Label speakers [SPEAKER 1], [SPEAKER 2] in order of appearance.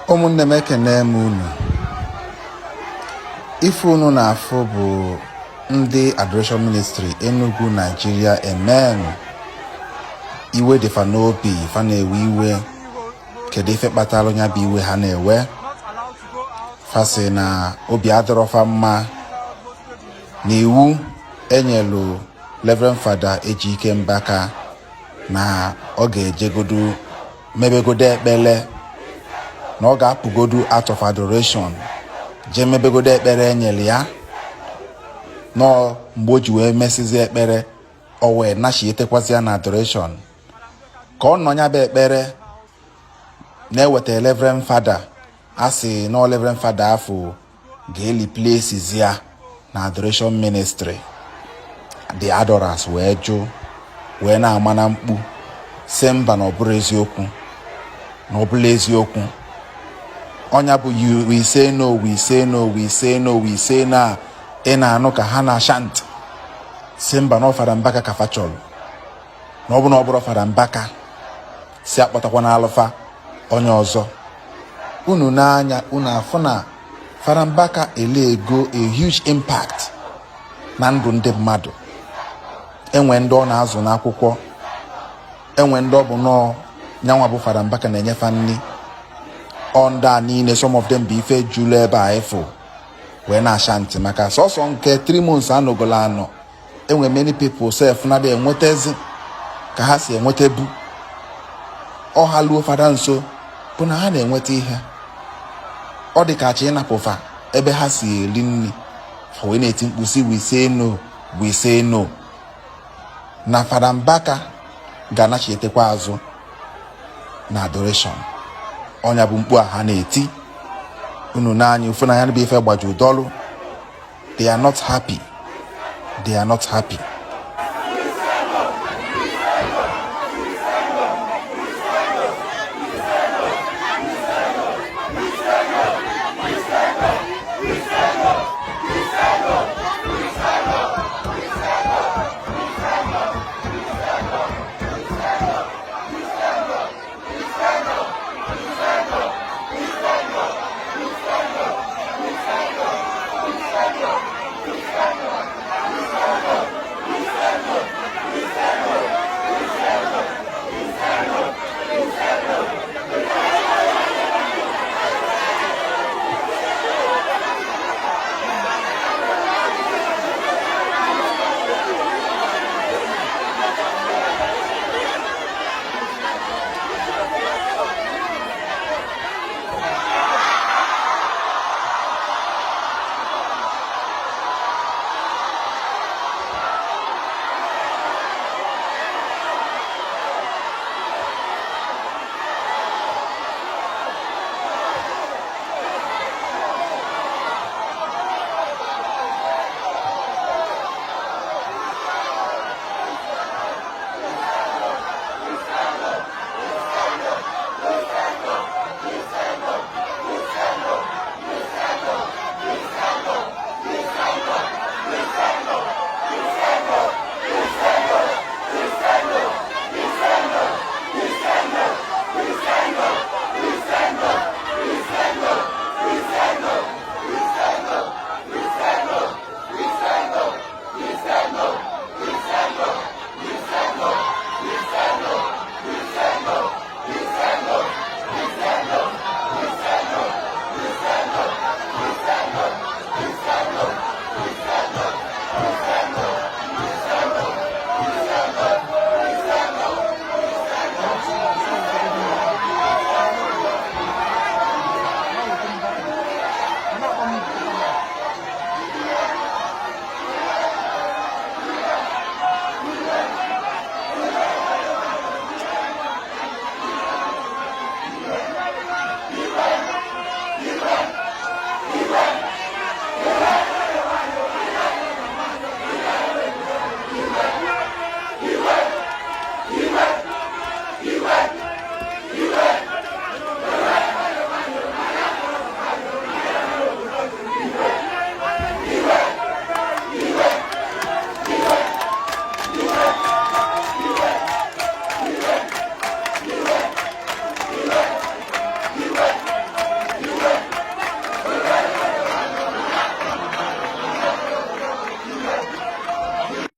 [SPEAKER 1] Ụmụnne m, ekene m unu. Ife unu na-afụ bụ ndị Adoration Ministry Enugu, Nigeria. Amen. Iwe dịfa n'obi, fa na-ewe iwe. Kedu ife kpatara ya bụ iwe ha na-ewe? Fa sị na obi adịrọfa mma na iwu enyelu Reverend Fada Ejike Mbaka na ọ ga-ejegodu mebegodo ekpele, na ọ ga-apụgodu out of adoration jee mebegodo ekpere enyere ya nọọ. Mgbe o ji wee mesizi ekpere, o wee nachietekwazi ya na adoration ka ọ nọ ya bụ ekpere na-eweta Reverend Fada. A sị na Reverend Fada afọ ga-e replace ya na Adoration Ministry. The adorers wee jụ, wee na-ama na mkpu si mba, na ọ bụrụ eziokwu, na ọ bụla eziokwu. Ọnya bụ you, "We say no, we say no, we say no, we say no." A ị na-anụ ka ha na chant si mba, na ọ Fada Mbaka ka fa chọrọ, na ọ bụ na ọ bụrụ Fada Mbaka, si akpọtakwa na alụfa onye ọzọ. Unu n'anya unu afụ na Fada Mbaka elego a huge impact na ndụ ndị mmadụ. Enwe ndị ọ na-azụ n'akwụkwọ, enwe ndị ọ bụ nọọ nyanwa bụ Fada Mbaka na-enyefa nri. Ọ ndị a niile, some of them bụ ife julu ebe a ịfụ wee na-acha ntị maka sọsọ nke 3 months anọgolo anọ. Enwe many people sef na enwetazi ka ha si enwetabu. Ọ ha luo Fada nso bụ na ha na-enweta ihe. Ọ dị ka achọ ịnapụfa ebe ha si eri nri. Fa wee na-eti mkpu si, "We say no, we say no," na Fada Mbaka ga-anachitekwa azụ na adoration. Ọnya bụ mkpu a ha na-eti. Unu n'anya ụfụ na ya bụ ife gbaju dọlụ. They are not happy, they are not happy.